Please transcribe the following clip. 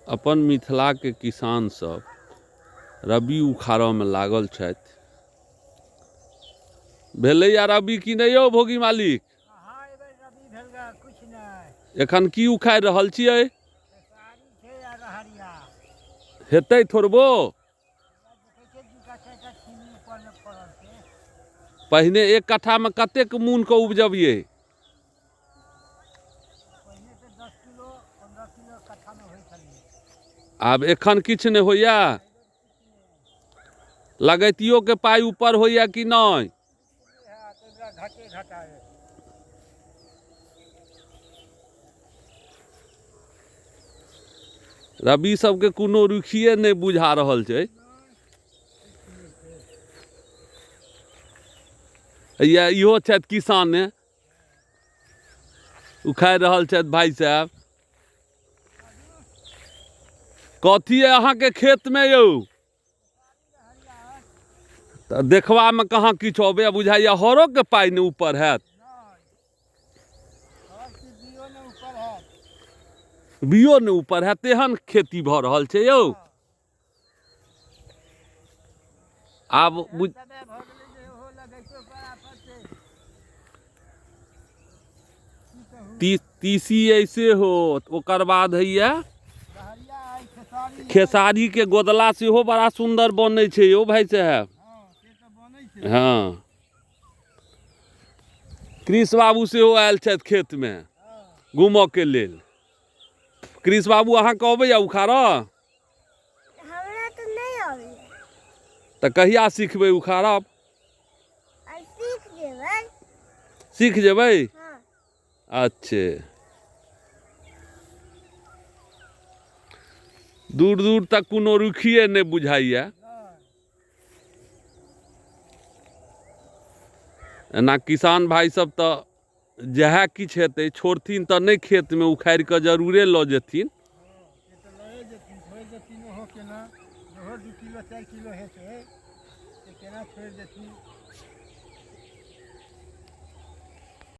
अपन मिथिलाके किसान सब रबी उखाड़ऽमे लागल छथि। भेलैया रबी कि नहि यौ भोगी मालिक? एखन की उखाड़ि रहल छियै? हेतै थोड़बो? पहिने एक कट्ठामे कतेक मूनके उपजबियै? आब एखन किछु नहि होइया? लगैतियोके पाइ ऊपर होइया कि नहि? रबी सबके कोनो रुखिए नहि बुझा रहल छै। या इहो छथि किसाने, उखाड़ि रहल छथि भाई साहब। कथी है अहाँके खेतमे यौ? तऽ देखबामे कहाँ किछु अबैया, बुझाइया हरोके पाइ नहि ऊपर हैत। बियो नहि ऊपर हैत, तेहन खेती भऽ रहल छै यौ। आब बुझ तीसी ऐसे हो, ओकर बाद होइए खेसारीके गोदला सेहो बड़ा सुन्दर बनै छै यौ भाइ साहेब। हँ, कृष बाबू सेहो आयल छथि खेतमे घूमऽके लेल। कृष बाबू, अहाँके अबैया उखाड़ऽ? हमरा तऽ नहि अबैया। तऽ कहिया सिखबै उखाड़ब? आइ सीख जेबै। सीख जेबै? हँ। अच्छे। दूर दूर तक कोनो रुखिए नहि बुझाइया। एना किसान भाइ सब तऽ जएह किछु हेतै छोड़थिन तऽ नहि, खेतमे उखाड़ि कऽ जरूरे लऽ जेथिन। छोड़ि देथिन ओहो केना? ओहो 2 किलो 4 किलो हेतै तऽ केना छोड़ि देथिन?